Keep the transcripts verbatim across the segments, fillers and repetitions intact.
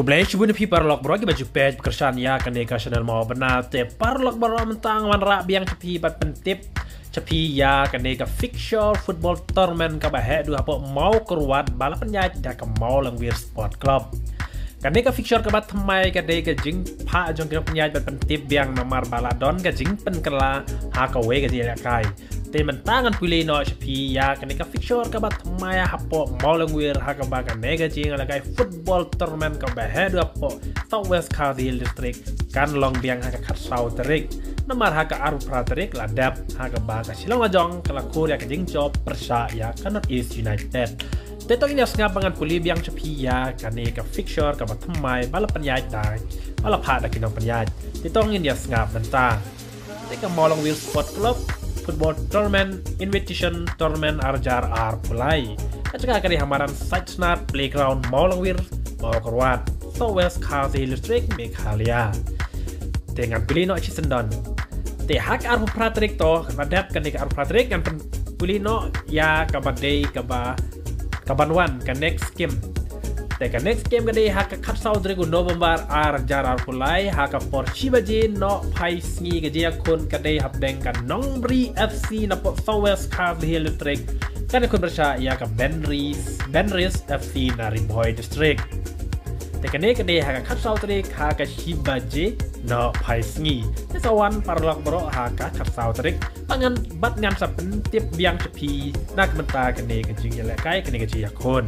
Khublei shibun ïa phi paralok baroh kiba ju peit kyrshan ïa kane ka channel Mawbynna. Te paralok baroh, mynta nga wanrah biang sha phi bad pyntip sha phi ïa kane ka fixture football tournament kaba heh duh hapoh Mawkyrwat ba la pynïaid da ka Mawlangwir Sport Club. Kane ka fixture kaba thymmai ka dei ka jingphah jong ki nongpynïaid bad pyntip biang namar ba la don ka jingpynkylla ha kawei ka jingïalehkai. Te mynta ngan pule noh sha phi ïa kane ka fixture kaba thymmai hapoh Mawlangwir ha kaba kane ka jingïalehkai football tournament kaba heh duh hapoh South West Khasi Hills District kan long biang ha ka khatsaw tarik. Namar ha ka arphew phra tarik la dep ha kaba ka Shillong Lajong ka la khur ïa ka jingjop pyrshah ïa ka North East United. Te to ngin ïa sngap ba ngan pule biang sha phi ïa kane ka fixture kaba thymmai ba la pynïaid da, ba la phah da ki nongpynïaid. Te to ngin ïa sngap mynta. Te ka Mawlangwir Sport Club Football Tournament, Invitation Tournament ar hajar arphew lai. Ka jaka ka dei ha madan Saitsnat Playground, Mawlangwir, Mawkyrwat, South West Khasi Hills District, Meghalaya. Te ngan pule noh shisyndon. Te ha ka arphew phra tarik to, la dep kane ka arphew phra tarik, ngan pyn-, pule noh ïa kaba dei kaba, kaban wan, ka next game. Te ka next game ka dei ha ka khatsaw tarik u November ar hajar arphew lai, ha ka por shi baje nohphai sngi ka jingïakhun ka dei hapdeng ka Nongbri F C napoh South West Khasi Hills District kan ïakhun pyrshah ïa ka Benris, Benris F C na Ri Bhoi District. Te kane ka dei ha ka khatsaw tarik ha ka shi baje nohphai sngi. Te sa wan paralok baroh ha ka khatsaw tarik. Ba ngan, bad ngan sa pyntip biang sha phi na ka bynta kane ka jingïalehkai, kane ka jingïakhun.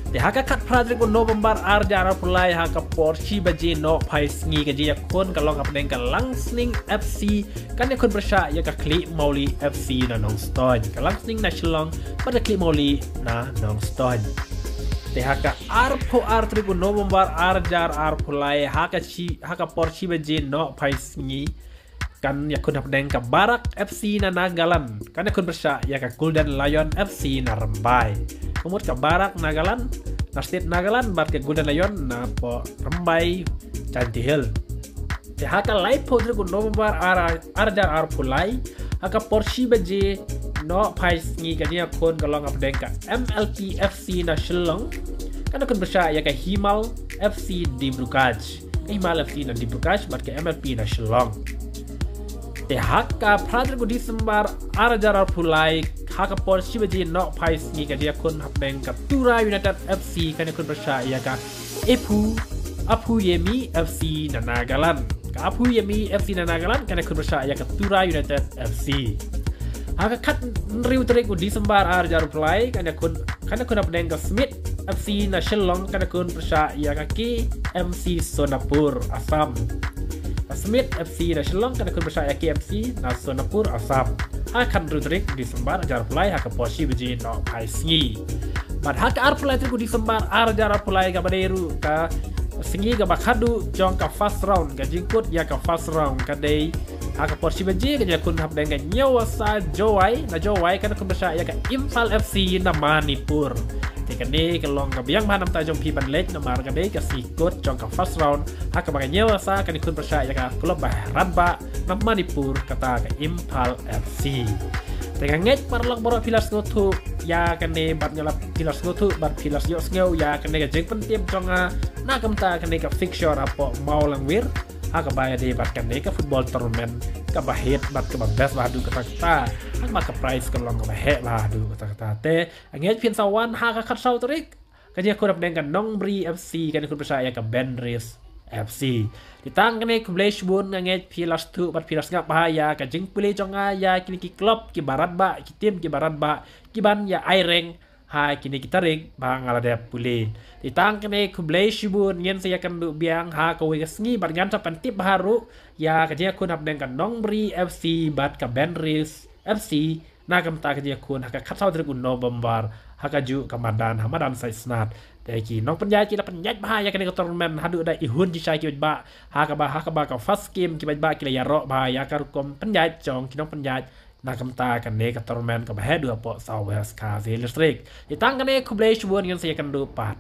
Te ha ka khatphra tarik u November ar hajar arphew lai, ha ka por shi baje nohphai sngi ka jingïakhun ka long hapdeng ka Langsning F C kan ïakhun pyrshah ïa ka Khliehmawlih F C na Nongstoiñ. Ka Langsning na Shillong bad ka Khliehmawlih na Nongstoiñ. Te ha ka arphew ar tarik u November ar hajar arphew lai, ha ka shi, ha ka por shi baje nohphai sngi kan ïakhun hapdeng ka Barak F C na Nagaland kan ïakhun pyrshah ïa ka Golden Lion F C na Rymbai. Ka mut ka Barak Nagaland, na state Nagaland, bad ka Golden Lion napoh Rymbai, Jaintia Hills. Te ha ka laiphew tarik u November ar, ar hajar arphew lai, ha ka por shi baje nohphai sngi ka jingïakhun ka long hapdeng ka M L P F C na Shillong kan ïakhun pyrshah ïa ka Himal F C Dibrugarh. Ka Himal F C na Dibrugarh bad ka M L P na Shillong. Te ha ka phra tarik u December ar hajar arphew lai, ha ka por shi baje nohphai sngi ka jingïakhun hapdeng ka Tura United F C kan ïakhun pyrshah ïa ka Aphu, Aphuyemi F C na Nagaland. Ka Aphuyemi F C na Nagaland kan ïakhun pyrshah ïa ka Tura United F C. Ha ka khathynriew tarik u December ar hajar arphew lai, kan ïakhun, kan ïakhun hapdeng ka Smit F C na Shillong kan ïakhun pyrshah ïa ka K M C Sonapur, Assam. Ka Smit F C na Shillong kan ïakhun pyrshah ïa K M C na Sonapur, Assam. Ha ka khathynriew tarik December ar hajar arphew lai, ha ka por shi baje nohphai sngi. Bad ha ka arphew lai tarik u December ar hajar arphew lai, kaba dei ruh ka sngi kaba khadduh jong ka first round, ka jingkut ïa ka first round ka dei ha ka por shi baje, ka jingïakhun hapdeng ka Newasa Jowai na Jowai kan ïakhun pyrshah ïa ka Imphal F C na Manipur. Te kane ka long ka biang bha namar jong phi ban leit namar ka dei ka sngi kut jong ka first round, ha kaba ka Newasa kan ïakhun pyrshah ïa ka club ba rangbah na Manipur, kata ka Imphal F C. Te nga ngeit paralok baroh phi la sngewthuh ïa kane bad nga la, phi la sngewthuh bad phi la ïohsngew ïa kane ka jingpyntip jong nga na ka bynta kane ka fixture hapoh Mawlangwir. Ha kaba ïadei bad kane ka football tournament kaba hit bad kaba best bha haduh katta katta. Ha kaba ka prize ka long kaba heh bha haduh katta katta. Te nga ngeit phin sa wan ha ka khatsaw tarik. Ka jingïakhun hapdeng ka Nongbri F C kan ïakhun pyrshah ïa ka Benris F C. Te tang kane, khublei shibun, nga ngeit phi la sngewthuh bad phi la sngap bha ïa ka jingpule jong nga ïa kine ki club kiba rangbah, ki team kiba rangbah, kiban ïa ai rank ha kine ki tarik ba nga la dep pule. Te tang kane, khublei shibun, ngin sa ïakynduh biang ha kawei ka sngi bad ngan sa pyntip bha ruh ïa ka jingïakhun hapdeng ka Nongbri F C bad ka Benris F C na ka bynta ka jingïakhun ha ka khatsaw tarik u November ha kajuh ka madan, ha madan Saitsnat. Te ki nongpynïaid ki la pynïaid bha ïa kane ka tournament haduh da i hun i shai ki paidbah, ha kaba, ha kaba ka first game ki paidbah ki la ïaroh bha ïa ka rukom pynïaid jong ki nongpynïaid na ka bynta kane ka tournament kaba heh duh hapoh South West Khasi Hills District. Te tang kane, khublei shibun, ngin sa ïakynduh pat.